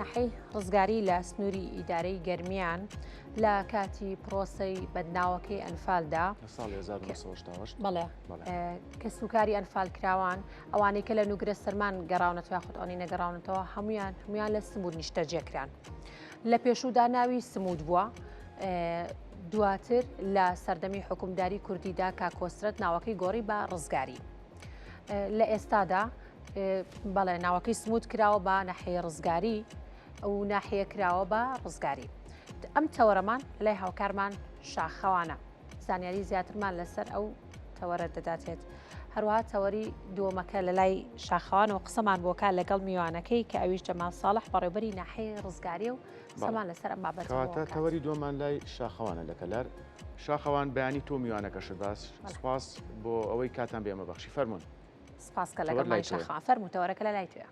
ناحیەی ڕزگاری لە سنووری ئیدارەی گەرمیان لە کاتی پرۆسەی بەندناوەکەی ئەنفالدا لە ساڵی 1970 بەڵێ کەسوکاری ئەنفالکراوان ئەوانەی کە لە نوگرە سەرمان گەڕاونەتەوە یاخود ئەوانەی نەگەڕاونەتەوە هەمویان هەمویان لە سمود نیشتەجێ کران لە پێشوودا ناوی سمود بووە دواتر لە سەردەمی حکومداری کوردیدا کاکۆسرەت ناوەکەی گۆڕی بە ڕزگاری لە ئێستادا بەڵێ ناوەکەی سموت کراوە بە ناحیەی ڕزگاری و ناحیە کراوە بە ڕزگاری. ئەم تەوەرەمان لای هاوکارمان شاخەوانە زانیاری زیاترمان لەسەر ئەو تەوەرە دەداتێت. هەروەها تەوەری دووەمەکە لە لای شاخەوان و قسەمان بۆکە لەگەڵ میوانەکەی کە ئەویش جەمال ساڵح بەڕێوبەری ناحیەی ڕزگاریە و قسەمان لەسەر ئەم بابەتە کەواتە تەوەری دووەمان لای شاخەوانە لە کەلار. شاخەوان بەیانی تۆ میوانەکەشت باس سپاس بۆ ئەوەی کاتان بێمە بەخشی فەرمونون. سپاس کە لەگەڵمانی شاخەوان فەرموو تەوەرەکە لە لای تۆیە.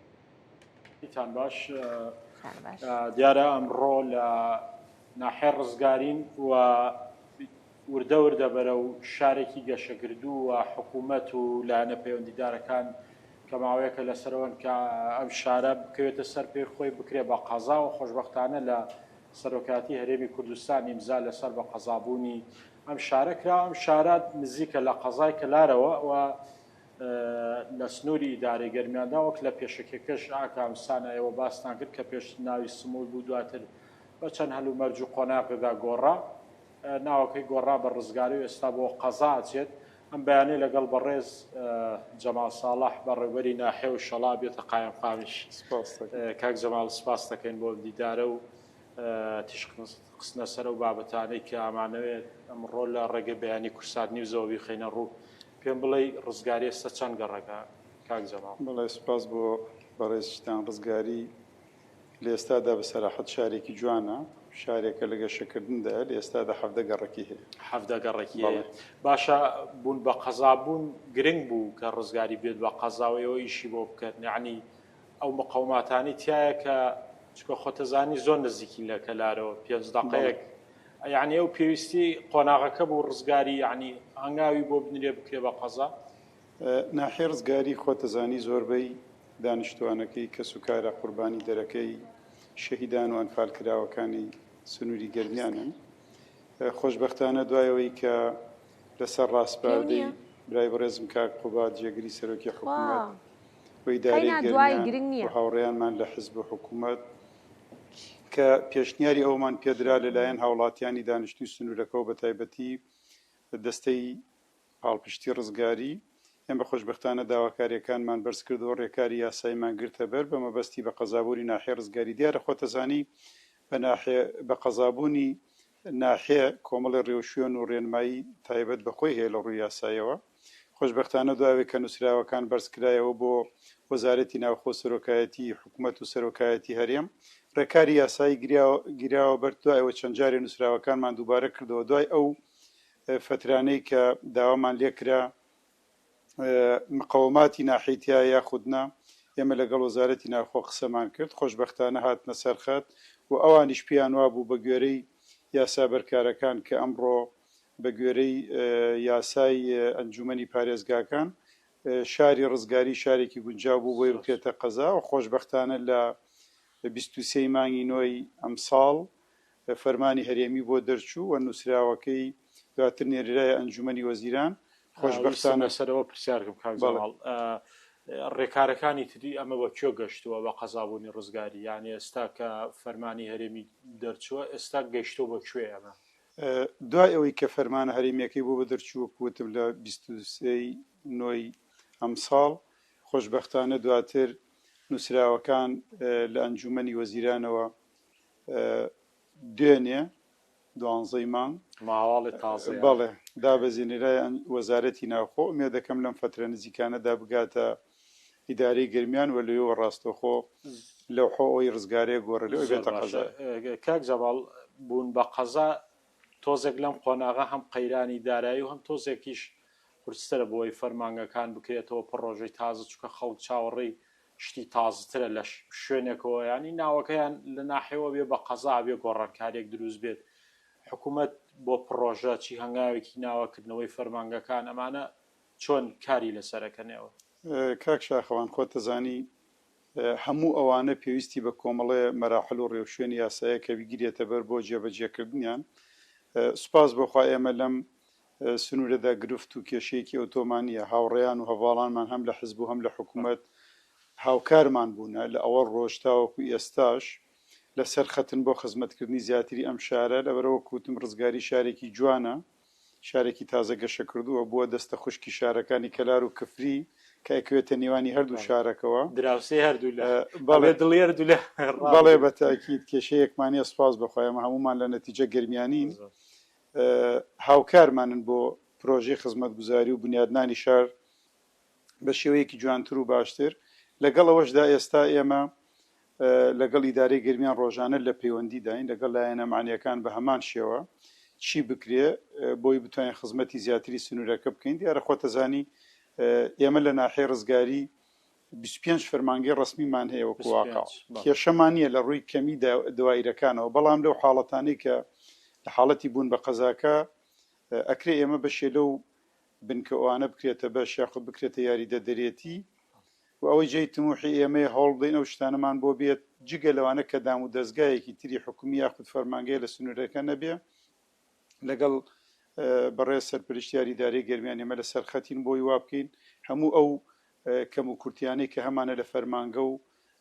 تان باش دیارە ئەمڕۆ لە ناحیە ڕزگارین و وردە وردە بەرەو شارێکی گەشەکردوو و حکوومەت و لایەنە پەیوەندیدارەکان کە ماوەیەکە لەسەرەوەن کە ئەم شارە بکەوێتە سەر پێی خۆی بکرێ بە قەزا و خۆشبەختانە لە سەرۆکایەتی هەرێمی کوردستان ئیمزا لەسەر بە قەزابوونی ئەم شارە کرا ئەم شارە نزیکە لە قەزای کەلارەوە و لە سنووری ئیدارەی گەرمیاندا وەک لە پێشەکیەکەش ئاکام سانا ئێوە باستان کرد کە پێشتر ناوی سمول بوو دواتر بە چەند هەلومەرج و قۆناغێکدا گۆڕا ناوەکەی گۆڕا بە ڕزگاری و ئێستا بۆ قەزا ئەچێت ئەم بەیانەی لەگەڵ بەڕێز جەمال ساڵح بەڕێوبەری ناحیە و شەڵا بێتە قایمقامیش کاک جەمال سپاس دەکەین بۆ ئەم دیدارە و تیشک خستنە سەر ئەو بابەتانەی کە ئەمانەوێت ئەمڕۆ لە ڕێگەی بەیانی کوردسات نیوزەوە بیخەینە ڕوو. پێم بڵێی ڕزگاری ئێستا چەند گەڕەکە کاک جەماڵ؟ بەڵێ سوپاس بۆ بەڕێزیشتان. ڕزگاری لە ئێستادا بە سەراحەت شارێکی جوانە، شارێکە لە گەشەکردندایە، لە ئێستادا 17 گەڕەکی هەیە. 17 گەڕەکی هەیە. باشە بوون بە قەزا بوون گرنگ بوو کە ڕزگاری بێت بە قەزا و ئێوە ئیشی بۆ بکەن یەعنی ئەو مقەوماتانەی تیایە کە چونکە خۆتەزانی زۆر نزیکین لە کەلارەوە پێنج دەقەیەک یعنی ئەو پێویستی قۆناغەکە بوو ڕزگاری یعنی هەنگاوی بۆ بنرێ بکرێ بە قەزا. ناحیەی ڕزگاری خۆتەزانی زۆربەی دانیشتوانەکەی کەسوکارە قوربانی دەرەکەی شەهیدان و ئەنفالکراوەکانی سنوری گەرمیانن خۆشبەختانە دوای ئەوەی کە لەسەر ڕاسپاردەی برای بەڕێزم کاک قوباد جێگری سەرۆکی حکوومەت و ئیدارەی گەرمیان و هاوڕێیانمان لە حزب و حکوومەت کە پێشنیاری ئەوەمان پێدرا لەلایەن هاوڵاتیانی دانیشتووی سنوورەکەوە بە تایبەتی دەستەی پاڵپشتی ڕزگاری، ئێمە خۆشبەختانە داواکارییەکانمان بەرزکردەوە ڕێکاری یاساییمان گرتەبەر بە مەبەستی بە قەزابوونی ناحیەی ڕزگاری دیارە خۆتەزانی بە ناحیە بە قەزابوونی ناحیە کۆمەڵێ ڕێوشوێن و ڕێنمایی تایبەت بە خۆی هەیە لە ڕووی یاساییەوە. خۆشبەختانە دوای ئەوەی کە نووسراوەکان بەرزکرایەوە بۆ وەزارەتی ناوخۆ، سەرۆکایەتیی حکومەت و سەرۆکایەتی هەرێم، ڕێکاری یاسایی گیراوە بەر، دوای ئەوە چەند جارێ نووسراوەکانمان دووبارە کردەوە، دوای ئەو فەترانەی کە داوامان لێکرا مقەوەماتی ناحیەی تیایە یاخود نا، ئێمە لەگەڵ وەزارەتی ناوخۆ قسەمان کرد، خۆشبەختانە هاتنە سەر خەت و ئەوانیش پێیان وابوو بە گوێرەی یاسا بەرکارەکان کە ئەمڕۆ بە گوێرەی یاسای ئەنجومەنی پارێزگاکان شاری ڕزگاری شارێکی گونجاو بوو بۆی بکرێتە قەزا و خۆشبەختانە لە 23 ی مانگی نۆی ئەمساڵ فەرمانی هەرێمی بۆ دەرچوو و نووسراوەکەی دواتر نێررایە ئەنجومەنی وەزیران. خۆشبەختانە. لەسەر ئەوە پرسیار بکەم کاک جەماڵ، ڕێکارەکانی تری ئەمە بە کوێ گەشتووە بە قەزابوونی ڕزگاری؟ یانی ئێستا کە فەرمانی هەرێمی دەرچووە ئێستا گەیشتووە بە کوێ ئەمە؟ دوای ئەوەی کە فەرمانە هەرێمییەکەی بۆ بەدەرچوو وەکو وتم لە 23 ی نۆی ئەمساڵ، خۆشبەختانە دواتر نووسراوەکان لە ئەنجومەنی وەزیرانەوە دوێنێ دوانزەی مانگ ماواڵی تازەیە. بەڵێ دابەزێنرایە وەزارەتی ناوخۆ، ئومێد دەکەم لەم فەترە نزیکانەدا بگاتە ئیدارەی گەرمیان و لەوێوە ڕاستەوخۆ لەوحۆ ئەوەی ڕزگارەیە گۆڕێ لەوێ زۆر بێتە باشە قەزا. کاک جەماڵ، بوون بە قەزا تۆزێک لەم قۆناغە هەم قەیرانی دارایی و هەم تۆزێکیش قورسترە بۆی فەرمانگەکان بکرێتەوە پڕۆژەی تازە چونکە خەڵک چاوەڕێی شتی تازەترە لە شوێنێکەوە یانی ناوەکەیان لە ناحێوە بێ بە قەزا ئەبێ گۆڕانکاریەک دروست بێت حکومەت بۆ پڕۆژە چی هەنگاوێکی ناوە کردنەوەی فەرمانگەکان ئەمانە چۆن کاری لەسەر ئەکەنەوە؟ کاک شاخەوان خۆت دەزانی. هەموو ئەوانە پێویستی بە کۆمەڵێ مەراحل و ڕێوشوێنی یاسایە کە بگیرێتە بەر بۆ جێبەجێکردنیان. سوپاس بۆ خوا ئێمە لەم سنوورەدا گرفت و کێشەیەکی ئەوتۆمان نییە. هاوڕێیان و هەڤاڵانمان هەم لە حزب و هەم لە حکوومەت هاوکارمان بوونە لە ئەوەڵ ڕۆژ تاوەکو ئێستاش لەسەر خەتن بۆ خزمەتکردنی زیاتری ئەم شارە. لەبەرئەوە وەک وتم ڕزگاری شارێکی جوانە. شارێکی تازە گەشەکردووە، بووە دەستە خوشکی شارەکانی کەلار و کفری کە ئەکەوێتە نێوانی هەردوو شارەکەوە. دراوسێی هەردوولا، بەڵێ دڵی هەردوولا ڕابگرن. بەڵێ بە تاکید کێشەیەکمان نیە سوپاس بۆ خوا ئێمە هەموومان لە نەتیجە گەرمیانین هاوکارمانن بۆ پرۆژەی خزمەتگوزاری و بنیادنانی شار بە شێوەیەکی جوانتر و باشتر، لەگەڵ ئەوەشدا ئێستا ئێمە لەگەڵ ئیدارەی گەرمیان ڕۆژانە لە پەیوەندیداین لەگەڵ لایەنە مەعنیەکان بە هەمان شێوە چی بکرێ بۆی بتوانین خزمەتی زیاتری سنوورەکە بکەین، دیارە خۆتەزانی ئێمە لە ناحیەی ڕزگاری 25 فەرمانگەی ڕەسمیمان هەیە وەکو واقع کێشەمان نییە لە ڕووی کەمی دوایرەکانەوە، بەڵام لەو حاڵەتانەی کە لە حاڵەتی بوون بە قەزاکە ئەکرێ ئێمە بەشێ لەو بنکە ئەوانە بکرێتە بەش یاخود بکرێتە یاریدەدەرێتی و ئەوەی جێی تموحی ئێمەیە هەوڵ بدەین ئەو شتانەمان بۆ بێت جگە لەوانە کە دام و دەزگایەکی تری حکومی یاخود فەرمانگەیە لە سنوورەکە نەبێ لەگەڵ بەڕێز سەرپەرشتیاری ئیدارەی گەرمیان ئێمە لەسەر خەتین بۆی وا بکەین هەموو ئەو کەم و کورتیانەی کە هەمانە لە فەرمانگە و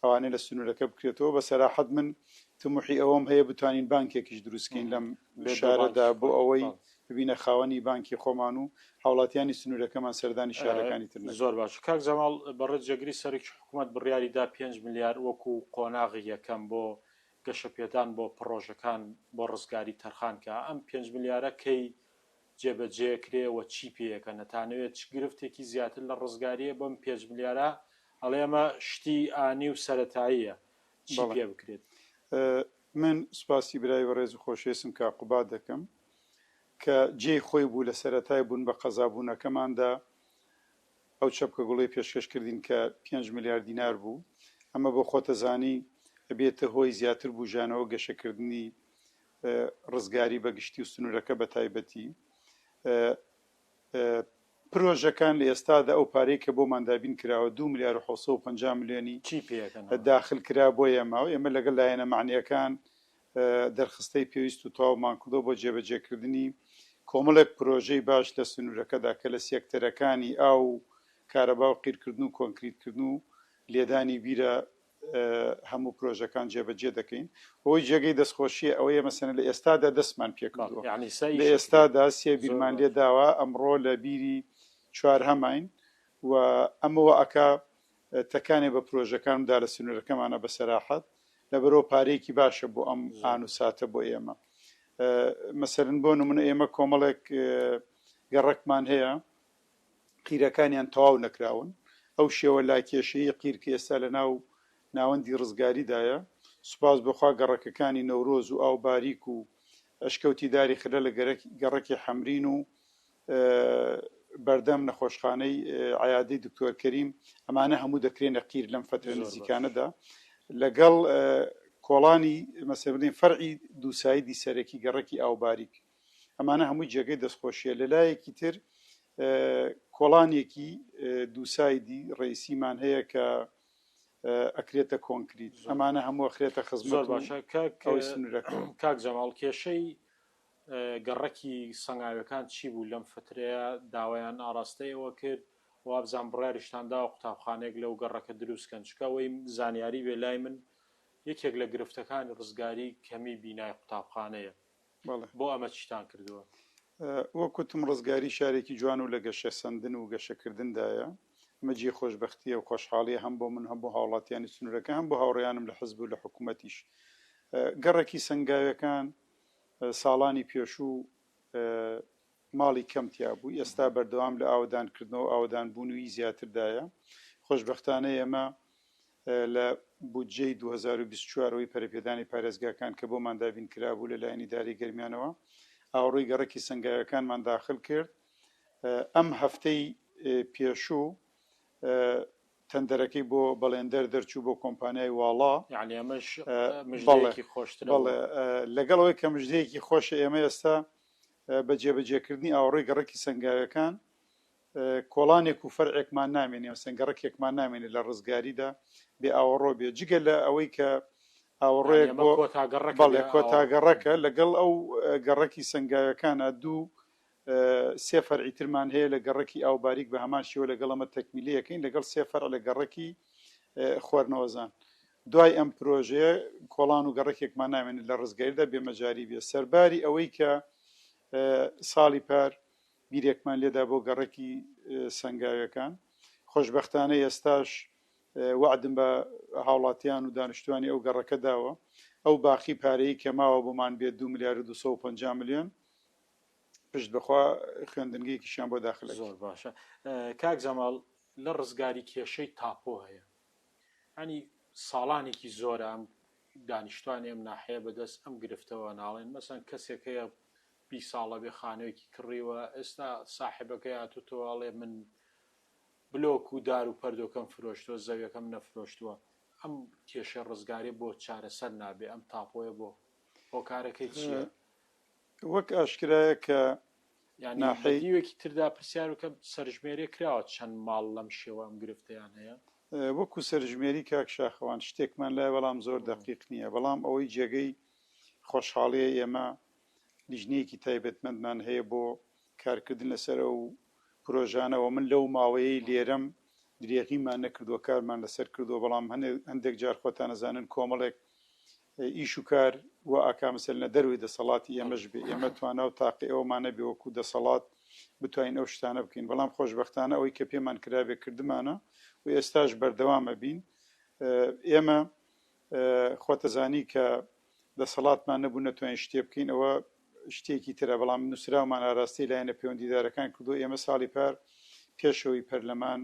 ئەوانەی لە سنوورەکە بکرێتەوە، بە سەراحەت من تموحی ئەوەم هەیە بتوانین بانکێکیش دروستکەین لەم شارەدا بۆ ئەوەی ببینە خاوەنی بانکی خۆمان و هاوڵاتیانی سنوورەکەمان سەردانی شارەکانی تر نەکەن. زۆر باشە کاک جەماڵ، بەڕێز جێگری سەرۆکی حکومەت بڕیاری دا پێنج ملیار وەکو قۆناغی یەکەم بۆ گەشەپێدان بۆ پڕۆژەکان بۆ ڕزگاری تەرخان کا، ئەم پێنج ملیارە کەی جێبەجێکرێ و چی پێیەکەن ئەتانەوێ چ گرفتێکی زیاتر لە ڕزگاریە بەم پێج ملیارە ئەڵێ ئەمە شتی ئانی و سەرەتاییە چی بەڵێ پێ بکرێت. من سوپاسی برای بەڕێز و خۆشەویستم کاک قوباد دەکەم کە جێی خۆی بوو لە سەرەتای بوون بە قەزابوونەکەماندا ئەو چەپکە گوڵەی پێشکەش کردین کە پێنج ملیار دینار بوو ئەمە بۆ خۆتەزانی ئەبێتە هۆی زیاتر بوژانەوە گەشەکردنی ڕزگاری بە گشتی و سنوورەکە بە تایبەتی. پرۆژەکان لە ئێستادا ئەو پارەی کە بۆمان دابین کراوە دوو ملیار و 750 ملیۆنی چی پێ ئەکەن ئەوە؟ داخل کرا بۆ ئێمە و ئێمە لەگەڵ لایەنە مەعنییەکان دەرخستەی پێویست و تەواومان کردووە بۆ جێبەجێکردنی کۆمەڵێک پرۆژەی باش لە سنوورەکەدا کە لە سێکتەرەکانی ئاو و کارەبا و قیرکردن و کۆنکریتکردن و لێدانی بیرە هەموو پرۆژەکان جێبەجێ دەکەین. ئەوەی جێگەی دەستخۆشییە ئەوەیە مەسەلەن لە ئێستادا دەستمان پێکردووە. لە ئێستادا سێ بیرمان لێ داوە، ئەمڕۆ لە بیری چوارهەماین و ئەمە وا ئەکا تەکانێ بە پرۆژەکان بدا لە سنوورەکەمانە بە سەراحەت، لەبەرئەوە پارەیەکی باشە بۆ ئەم ئان و ساتە بۆ ئێمە. مەسەلەن بۆ نمونە ئێمە کۆمەڵێک گەڕەکمان هەیە قیرەکانیان تەواو نەکراون، ئەو شێوە لاکێشەیی قیر کە ئێستا لە ناو ناوەندی ڕزگاریدایە، سوپاس بۆ خوا گەڕەکەکانی نەورۆز و ئاو باریک و ئەشکەوتی داری خرە لە گەڕەکی حەمرین و بەردەم نەخۆشخانەی عیادەی دکتۆر کەریم ئەمانە هەموو دەکرێنە قیر لەم فەترە نزیکانەدا لەگەڵ کۆڵانی مەسەلەن بڵێین فەرعی دووسایدی سەرەکی گەڕەکی ئاو باریک. ئەمانە هەمووی جێگەی دەستخۆشیە لەلایەکی تر کۆڵانێکی دووسایدی ڕئیسیمان هەیە کە ئەکرێتە کۆنکریت ئەمانە هەموو ئەخرێتە خزمەت زۆر باشە کاک سنوورەکە کاک جەماڵ کێشەی گەڕەکی سەنگاوەکان چی بوو لەم فترەیە داوایان ئاراستەی ئەوە کرد وابزان بڕیاریشتان داوە قوتابخانەیەک لەو گەڕەکە دروستکەن چکە ئەوەی زانیاری بێ لای من یەکێک لە گرفتەکانی ڕزگاری کەمی بینای قوتابخانەیە بەڵێ. بۆ ئەمە چیتان کردووە؟ وەک وتم ڕزگاری شارێکی جوان و لە گەشەسەندن و گەشەکردندایە، ئەمە جێی خۆشبەختییە و خۆشحاڵییە هەم بۆ من و هەم بۆ هاوڵاتیانی سنوورەکە هەم بۆ هاوڕێیانم لە حزب و لە حکوومەتیش. گەڕەکی سەنگاوێکان ساڵانی پێشوو ماڵی کەم تیا بوو، ئێستا بەردەوام لە ئاوەدانکردنەوە و ئاوەدانبوونوی زیاتردایە. خۆشبەختانە ئێمە لە بودجەی 2024 ەوەی پەرەپێدانی پارێزگاکان کە بۆمان دابین کرابوو لە لایەن ئیدارەی گەرمیانەوە ئاوەڕۆی گەڕەکی سەنگاوێکانمان داخل کرد. ئەم هەفتەی پێشوو تەندەرەکەی بۆ بەڵێندەر دەرچوو بۆ کۆمپانیای واڵا. یانی ئەمەش مژدەیەکی خۆشترە. بەڵێ لەگەڵ ئەوەی کە مژدەیەکی خۆشە ئێمە ئێستا بە جێبەجێکردنی ئاوەڕۆی گەڕەکی سەنگاوێکان. کۆڵانێک و فەرعێکمان نامێنێ مەسەن گەڕەکێکمان نامێنێ لە ڕزگاریدا بێ ئاوەڕۆ بێ جگە لە ئەوەی کە ئاوەڕۆیەک بۆ بەڵێ کۆتا گەڕەکە لەگەڵ ئەو گەڕەکی سەنگاوەکانە دوو سێ فەرعی ترمان هەیە لە گەڕەکی ئاوباریک بە هەمان شێوە لەگەڵ ئەمە تەکمیلیەکەین لەگەڵ سێ فەرع لە گەڕەکی خۆرنەوەزان دوای ئەم پرۆژەیە کۆڵان و گەڕەکێکمان نامێنێت لە ڕزگاریدا بێ مەجاری بێ سەرباری ئەوەی کە ساڵی پار بیرێکمان لێدا بۆ گەڕەکی سەنگاویەکان. خۆشبەختانە ئێستاش وەعدم بە هاوڵاتیان و دانیشتوانی ئەو گەڕەکە داوە ئەو باقی پارەی کە ماوە بۆمان بێت 2 ملیار و 250 ملیۆن پشت بەخوا خوێندنگەیەکیشیان بۆ داخل ئەکەین. زۆر باشە کاک جەماڵ لە ڕزگاری کێشەی تاپۆ هەیە یانی ساڵانێکی زۆرە ئەم دانیشتوانی ئەم ناحەیە بەدەست ئەم گرفتەوە ناڵێن مەسەن کەسێک هەیە 20 ساڵە بێ خانوویەکی کڕیوە ئێستا ساحێبەکەی هاتووتەوە ئەڵێ من بلۆک و دار و پەردۆکەم فرۆشتووە زەویەکەم نەفرۆشتووە ئەم کێشەی ڕزگاریە بۆ چارەسەر نابێ ئەم تاپۆیە بۆ هۆکارەکەی چییە؟ وەک ئاشکرایە کە یانی بە دیوێکی تردا پرسیار بکەم سەرژمێرێ کراوە چەند ماڵ لەم شێوە ئەم گرفتەیان هەیە؟ وەکو سەرژمێری کاک شاخەوان شتێکمان لایە بەڵام زۆر دەقیق نییە بەڵام ئەوەی جێگەی خۆشحاڵیە ئێمە لیژنەیەکی تایبەتمەندمان هەیە بۆ کارکردن لەسەر ئەو پرۆژانە و من لەو ماوەیەی لێرەم درێغیمان نەکردووە کارمان لەسەر کردووە بەڵام هەندێک جار خۆتان ئەزانن کۆمەڵێک ئیش و کار وا ئەکا مەسەلەن لە دەرەوەی دەسەڵاتی ئێمەش بێ ئێمە توانا و تاقی ئەوەمان نەبێ وەکو دەسەڵات بتوانین ئەو شتانە بکەین بەڵام خۆشبەختانە ئەوەی کە پێمان کرابێ کردمانە و ئێستاش بەردەوام ئەبین ئێمە خۆتەزانی کە دەسەڵاتمان نەبوو نەتوانین شتێ بکەین ئەوە شتێکی ترە بەڵام نووسراومان ئاراستەی لایەنە پەیوەندیدارەکان کردو ئێمە ساڵی پار پێشەوەی پەرلەمان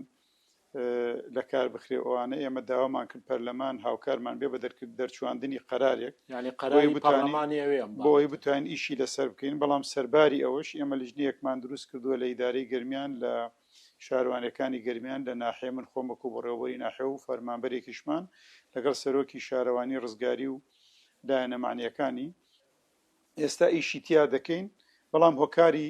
لە کار بخرێ ئەوانە ئێمە داوامان کرد پەرلەمان هاوکارمان بێ بە دەرچواندنی قەرارێک یعنی قەراری پەرلەمانی ئەوێ بۆ ئەوەی بتوانین ئیشی لەسەر بکەین بەڵام سەرباری ئەوەش ئێمە لیژنەیەکمان دروست کردووە لە ئیدارەی گەرمیان لە شارەوانیەکانی گەرمیان لە ناحیە من خۆم وەکو بەڕێوەبەری ناحیە و فەرمانبەرێکیشمان لەگەڵ سەرۆکی شارەوانی ڕزگاری و لایەنە مەعنیەکانی ئێستا ئیشی تیا دەکەین بەڵام هۆکاری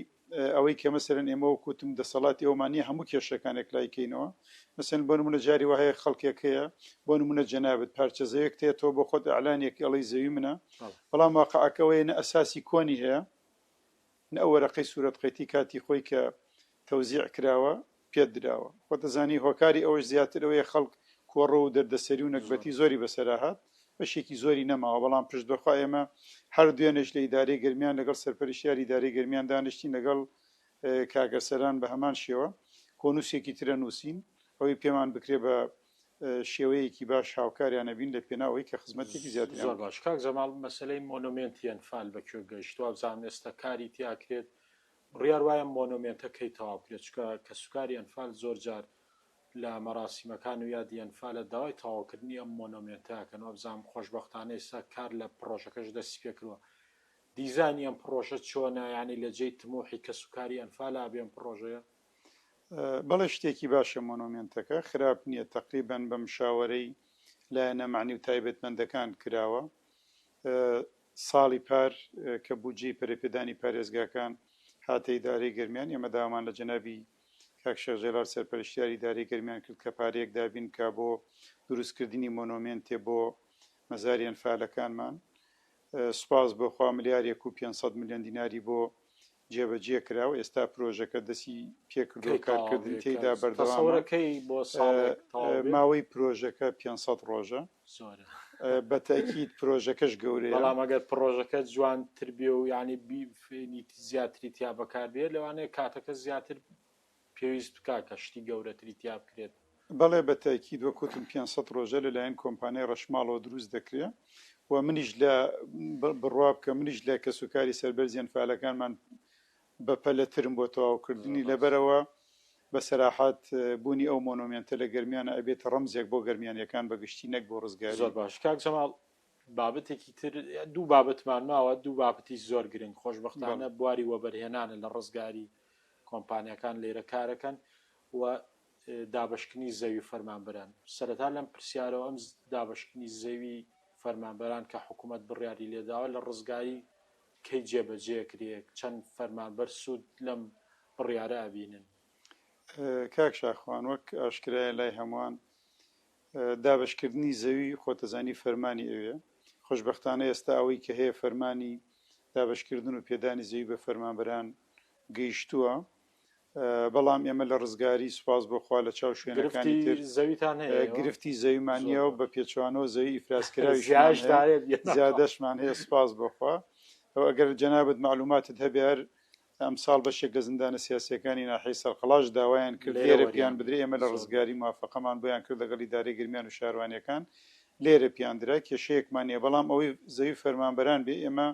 ئەوەی کە مەسەرەن ئێمە وەکوتم دەسەڵاتی ئەومان نیە هەموو کێشەکانێک لای کەینەوە مەسەن بۆ نمونە جاری وایە خەڵکێک هەیە بۆ نمونە جەنابت پارچە زەوێک تێ تۆ بۆ خۆت ئەعلانێک ئەڵێی زەوی منە بەڵام واقعەکەوەیە نە ئەساسی کۆنی هەیە نە ئەو وەرەقەی سورەت قەیتی کاتی خۆی کە تەوزیع کراوە پێت دراوە. خۆت دەزانی هۆکاری ئەوەش زیاتر ئەوەیە خەڵک کۆڕەو و دەردەسەری و نەگبەتی زۆری بەسەرا هات بەشێکی زۆری نەماوە بەڵام پشت بەخوا ئێمە هەر دوێنێش لە ئیدارەی گەرمیان لەگەڵ سەرپەرشتیاری ئیدارەی گەرمیان دانیشتین لەگەڵ کاک ئەرسەلان بە هەمان شێوە کۆنووسێکی ترە نووسین ئەوەی پێمان بکرێ بە شێوەیەکی باش هاوکاریان ئەبین لە پێناو ئەوەی کە خزمەتێکی زیاتریان زۆر باش کاک جەماڵ مەسەلەی مۆنۆمێنتی ئەنفال بە کوێ گەیشت وابزانم ئێستا کاری تیا کرێت بڕیار وایە مۆنۆمێنتە کەی تەواو بکرێت چونکە کەسوکاری ئەنفال زۆر جار لە مەراسیمەکان و یادی ئەنفالە داوای تەواوکردنی ئەم مۆنۆمێنتە ئەکەن وابزانم خۆشبەختانە ئێستا کار لە پڕۆژەکەش دەستی پێکردوە دیزانی ئەم پڕۆژە چۆنە یانی لە جێی تموحی کەسوکاری ئەنفال ئابێ ئەم پڕۆژەیە؟ بەڵێ شتێکی باشە مۆنۆمێنتەکە خراپ نییە تەقریبەن بە مشاوەرەی لایەنە مەعنی و تایبەتمەندەکان کراوە ساڵی پار کە بودجەی پەرەپێدانی پارێزگاکان هاتە ئیدارەی گەرمیان ئێمە داوامان لە جەنابی کاک شێخ جەلال سەرپەرشتیاری ئیدارەی گەرمیان کرد کە پارەیەک دابین بکا بۆ دروستکردنی مۆنۆمێنتێ بۆ مەزاری ئەنفالەکانمان سوپاس بۆ خوا ملیارێک و 500 ملیۆن دیناری بۆ جێبەجێ کرا و ئێستا پرۆژەکە دەستی پێکردووە کەی تەواو کارکردن بێ تێیدا کە بەردەوامە تەسەورەکەی بۆ ساڵێک تەواو بێ؟ ماوەی پرۆژەکە 500 ڕۆژە زۆرە. بە تەئکید پرۆژەکەش گەورەیە. بەڵام ئەگەر پڕۆژەکە جوانتر بێ و یانی زیاتری تیا بەکار بێ لەوانەیە کاتەکە زیاتر پێویست بکا کە شتی گەورەتری تیا بکرێت. بەڵێ بە تەئکید وەک وتم 500 ڕۆژە لە لایەن کۆمپانیای ڕەشماڵەوە دروست دەکرێ و منیش لە بڕوا بکە منیش لە کەسوکاری سەربەرزی ئەنفالەکانمان بەپەلەترم بۆ تەواوکردنی لەبەرئەوە بە سەراحەت بوونی ئەو مۆنۆمێنتە لە گەرمیانە ئەبێتە ڕەمزێک بۆ گەرمیانیەکان بە گشتی نەک بۆ ڕزگاری. زۆر باش کاک جەماڵ بابەتێکی تر دوو بابەتمان ماوە دوو بابەتی زۆر گرنگ خۆشبەختانە بواری وەبەرهێنانە لە ڕزگاری کۆمپانیاکان لێرە کارەکەن و دابەشکردنی زەوی فەرمانبەران سەرەتا لەم پرسیارەوە ئەم دابەشکردنی زەوی فەرمانبەران کە حکوومەت بڕیاری لێداوە لە ڕزگاری کەی جێبەجێ کرێ؟ چەند فەرمانبەر سوود لەم بڕیارە ئەبینن؟ کاک شاخوان وەک ئاشکرایە لای هەمووان دابەشکردنی زەوی خۆتەزانی فەرمانی ئەوێ، خۆشبەختانە ئێستا ئەوەی کە هەیە فەرمانی دابەشکردن و پێدانی زەوی بە فەرمانبەران گەیشتووە، بەڵام ئێمە لە ڕزگاری سوپاس بۆ خوا لە چاو شوێنەکانی تر زەویتان هەیە گرفتی زەویمان نییە و بە پێچوانەوە زەوی ئیفرازکراویش زیادەشمان هەیە سوپاس بۆ خوا. ئەگەر جەنابت مەعلوماتت هەبێ هەر ئەمساڵ بەشێک لە زیندانە سیاسییەکانی ناحیەی سەرقەڵاش داوایان کرد لێرە پێیان بدرێ، ئێمە لە ڕزگاری موافەقەمان بۆیان کرد لەگەڵ ئیدارەی گەرمیان و شارەوانییەکان لێرە پێیان درا، کێشەیەکمان نییە، بەڵام ئەوەی زەوی فەرمانبەران بێ ئێمە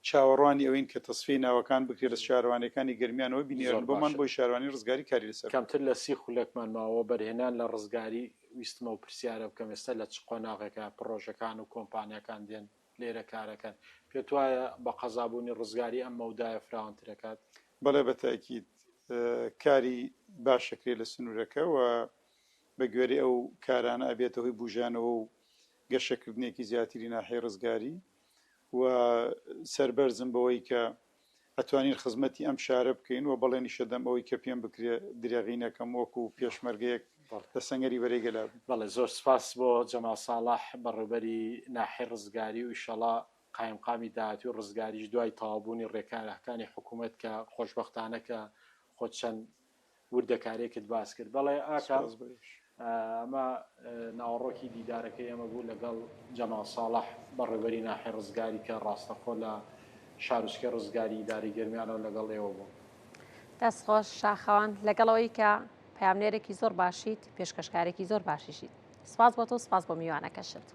چاوەڕوانی ئەوەین کە تەسفیەی ناوەکان بکرێت لە شارەوانییەکانی گەرمیانەوە بینێرن بۆمان بۆی شارەوانی ڕزگاری کاری لەسەر بکات. کەمتر لە 30 خولەکمان ماوە، وەبەرهێنان لە ڕزگاری ویستم ئەو پرسیارە بکەم ئێستا لە چ قۆناغێکە پڕۆژەکان و کۆمپانیاکان دێن لێرە کارەکەن، پێت وایە بە قەزابوونی ڕزگاری ئەم مەودایە فراوانتر ئەکات؟ بەڵێ بە تاکید کاری باش ئەکرێت لە سنوورەکە و بە گوێرەی ئەو کارانە ئەبێتە هۆی بوژانەوە و گەشەکردنێکی زیاتری ناحیەی ڕزگاری و سەربەرزم بەوەی کە ئەتوانین خزمەتی ئەم شارە بکەین و بەڵێنیشە دەم ئەوەی کە پێم بکرێ درێغی نەکەم وەکو پێشمەرگەیەک لە سەنگەری بەرەی گەلا بم. بەڵێ زۆر سپاس بۆ جەمال ساڵح بەڕێوبەری ناحیەی ڕزگاری و ئیشەڵا قایمقامی داهاتووی ڕزگاریش دوای تەواوبوونی ڕێکارهکانی حکوومەت کە خۆشبەختانە کە خۆت چەند وردەکاریەکت باس کرد. بەڵێ ئاکام ئەمە ناوەڕۆکی دیدارەکەی ئێمە بوو لەگەڵ جەمال ساڵح بەڕێوبەری ناحیەی ڕزگاری کە ڕاستەخۆ لە شارۆچکەی ڕزگاری ئیدارەی گەرمیانەوە لەگەڵ ئێوە بووم. دەست خۆش شاخەوان لەگەڵ ئەوەی کە پەیامنێرێکی زۆر باشیت پێشکەشکارێکی زۆر باشیشیت سپاس بۆ تۆ سپاس بۆ میوانەکەشت.